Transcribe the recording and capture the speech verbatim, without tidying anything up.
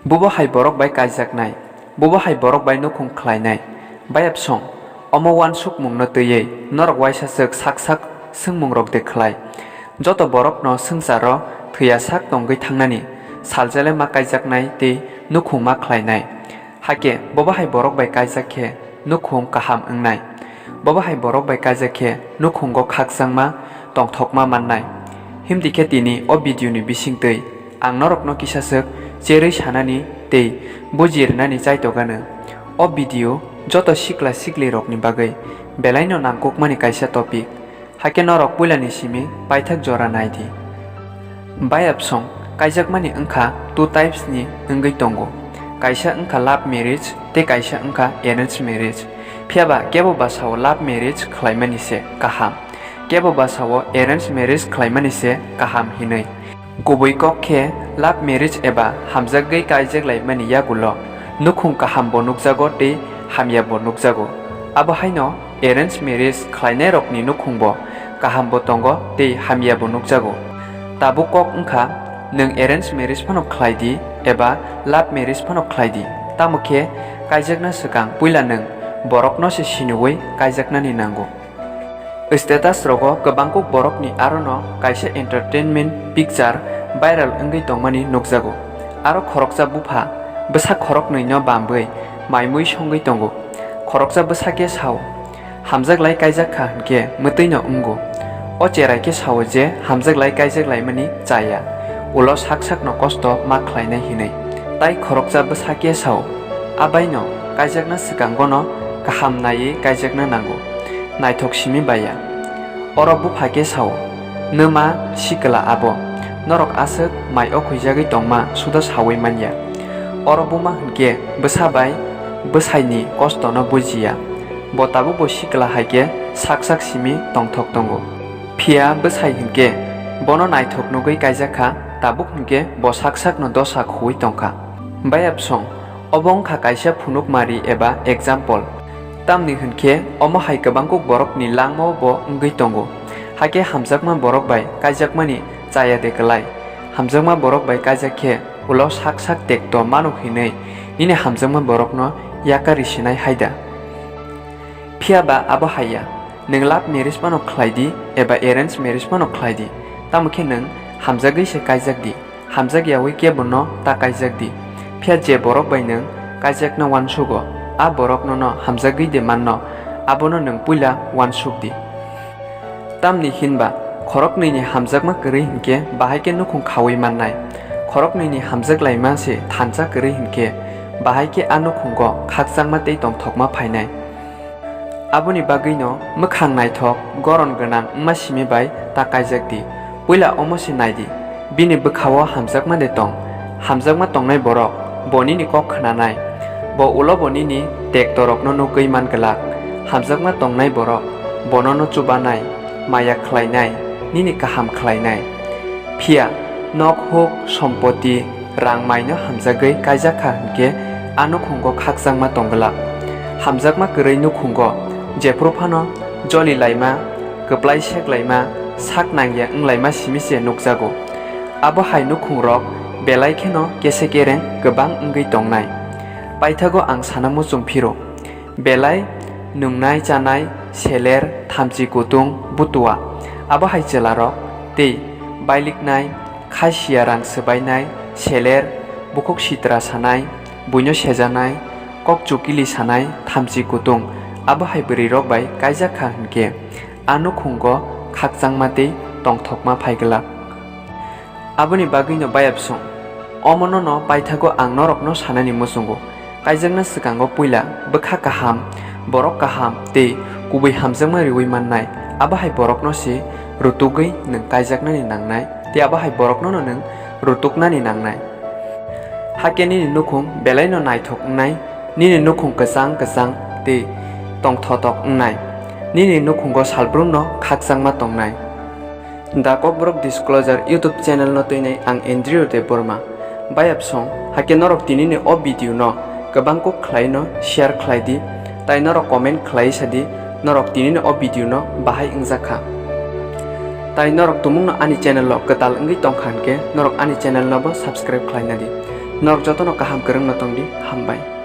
Bubo hai borok bai kaijaknai, bubo hai borok bai nukhung khlainai. Bayapsong, omo uansukmungno twiwi norok uaisaswk sak sak swngmungrok de khlai. Joto borokno swngcharo thwiya sak tongwi thangnani saljalema kaijaknai tei nukhung ma khlainai. Hakhe bobo hai borok bai kaijak khe nukhung kaham wngnai. Bobo hai borok bai kaijak khe nukhungo khakchangma tongthokma mannai. Himdi khe tini o video ni bisingtwi ang norokno kisaswk cherwi sanani tei buji rwnani chaitokgano. O video joto sikla siklirokni bagwi belaino nangkukmani kaisa topic. Hakhe norok puilani simi paithak jora nai di. Bayapsong kaijakmani wngkha two types ni wngwi tongo, kaisa wngkha love marriage tei kaisa wngkha arrange marriage. Phiyaba kebo basao love marriage khlaimani se kaham, kebo basao arrange marriage khlaimani se kaham hinwi. Kubui kok khe love marriage eba hamjakgwi kaijaklaimani yagulo nukhung kahambo nukjago tei hamyabo nukjago. Abo haino arrange marriage khlainairokni nukhungbo kahambo tongo tei hamyabo nukjago. Tabuk kok wngkha, nwng arrange marriage phano khlai di eba love marriage phano khlai di, tamo khe kaijakna swkang puila nwng borokno se siniui kaijaknani nango. Status rogo kwbangkuk borokni arono kaisa entertainment picture viral wngwi tongmani nukjago. Aro khoroksa bupha bwsa khoroknwino bambwi maimui songwi tongo. Khoroksa bwsa khe sao, "Hamjaklai kaijak kha hwnkhe mwtwino wngo." O cherai khe sao je hamjaklai kaijaklaimani chaya, ulo sak sakno kosto ma khlainai hinwi. Tai khoroksa bwsa khe sao, "Abaino kaijakna swkangono kaham naiwi kaijakna nango." Naithok simi baiya. Oro bupha khe sao, "Nwma sikla abo, norok aswk mai o khuijagwi tongma suda saui manya." Oro buma hwnkhe bwsa bai bwsaini kostono bujiya. Bo tabukbo sikla hai khe sak sak simi tongthok tongo. Phiya bwsai hwnkhe bono naithok nugwi kaijak kha, tabuk hwnkhe bo sak sakno dosa khuui tongkha. Bayapsong, obo wngkha kaisa phunukmari eba example. Tamni hwnkhe omo hai kwbangkuk borokni langmao bo wngwi tongo. Hakhe hamjakma borok bai kaijakmani chaya de kwlai. Hamjakma borok bai kaijak khe ulo sak sak tekto mano hinwi nini hamjakma borokno yakari sinai hai da? Phiya ba abo hai ya, nwng love marriage phano khlai di eba arrange marriage phano khlai di, tamo khe nwng hamjagwi se kaijak di. Hamjak yaui kebono ta kaijak di. Phiya je borok bai nwng kaijakna uansugo, a borok nono hamjagwi de manno, abono nwng puila uansuk di. Tamni hinba khoroknwini hamjakma kwrwi hinkhe bahai khe nukhung khaui mannai. Khoroknwini hamjak laima se thansa kwrwi hinkhe bahai khe a nukhungo khakchangma tei tongthokma phainai. Aboni bagwino mwkhang naithok, goron gwnang wngma simi bai ta kaijak di. Puila omo se nai di, bini bwkha-o hamjakma de tong? Hamjakma tongnai borok bo nini kok khnanai, bo ulo bo nini tektorokno nugwi man glak. Hamjakma tongnai borok bonono chubanai, maya khlainai, nini kaham khlainai. Phiya nok huk, sompoti, rang maino hamjagwi kaijak kha hinkhe a nukhungo khakchangma tong glak. Hamjakma kwrwi nukhungo jephru phano joli laima, kwplai sek laima, sak nangya wng laima simi se nukjago. Abo hai nukhungrok belai kheno kese kereng kwbang wngwi tongnai. Paithago ang sana muchung phiro. Belai nwngnai chanai, seler, thamchi kutung, butua, abo hai chwlarok tei bailiknai, kha siya rang swbainai, seler, bukhuk sitra sanai, buino sejanai, kok chukili sanai, thamchi kutung, abo hai bwrwirok bai kaijak kha hinkhe a nukhungo khakchangma tei tongthokma phai glak. Aboni bagwino bayapsong, omono no paithago ang norokno sanani muchungo. Kaijakna swkango puila bwkha kaham, borok kaham tei kubui hamjakma riui mannai, abo hai borokno se rutugwi nwng kaijaknani nangnai tei abo hai borokno no nwng rutuknani nangnai. Hakhe nini nukhung belaino naithok wngnai, nini nukhung kwchang kwchang tei tongthotok wngnai, nini nukhungo salbrumno khakchangma tongnai. The Kokborok Disclosure YouTube channel no twinai ang Andrew Debbarma. Bayapsong, hakhe norok tinini o video no kwbang kuk khlai no share khlai di, tai norok comment khlai sa di, norok tinini o video no bahai wngjak kha. Tai norok tumung no ani channel o kwtal wngwi tong kha hinkhe norok ani channel no bo subscribe khlai na di. Norok jotono kaham kwrwngno tongdi, hambai.